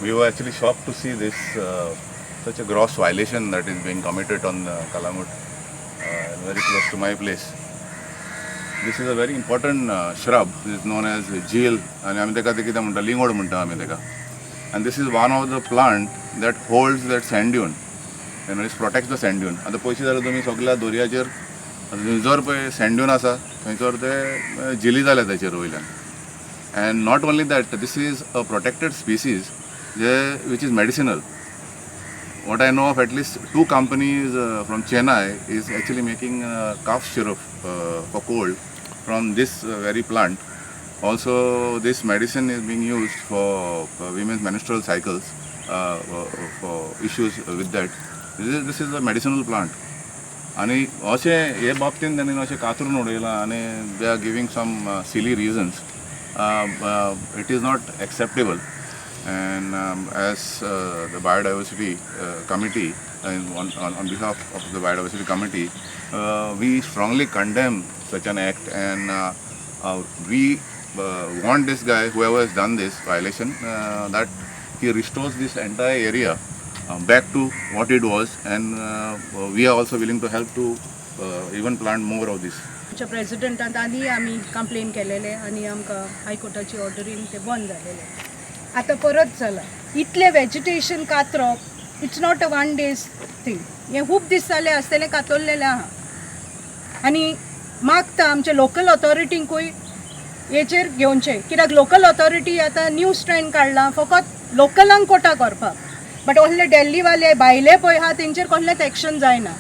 We were actually shocked to see this such a gross violation that is being committed on Calangute, very close to my place. This is a very important shrub. This is known as jeel आनी आमी ताका ते कितें म्हणटा, लिंगोड म्हणटा आमी ताका. And this is one of the plant that holds that sand dune and it protects the sand dune. आतां पयशे जाल्यार तुमी सगल्या दर्याचेर जर पळय सँड ड्यून आसा, थंयसर ते जिली जाल्या ताचेर वयल्यान. And not only that, this is a protected species J which is medicinal. What I know of, at least two companies from Chennai is actually making cough syrup for cold from this very plant. Also, this medicine is being used for women's menstrual cycles, for issues with that. This is a medicinal plant. आनी अशें हे बाबतीन तांणी अशें कातरून उडयलां आनी they are giving some silly reasons. It is not acceptable, and as the biodiversity committee and on behalf of the biodiversity committee, we strongly condemn such an act and we want this guy, whoever has done this violation, that he restores this entire area back to what it was, and we are also willing to help to even plant more of this. आमच्या प्रेजिडेंटान आनी आमी complain केलेले आनी आमकां हायकोर्टाची ऑर्डरीन ते बंद जालेले. आतां परत जाला. इतलें vegetation कातरप, it's not a one day's thing. हें खूब दीस जाले आसतलें कातरलेलें आहा. आनी मागता आमच्या लोकल ऑथॉरिटींकूय हेचेर घेवचें, कित्याक लोकल ऑथॉरिटी आतां न्यू स्ट्रेंड काडलां फकत लोकलांक कोटा करपाक, बट असले डेल्लीवाले भायले पळय आहा, तेंचेर कसलेंच एक्शन जायना.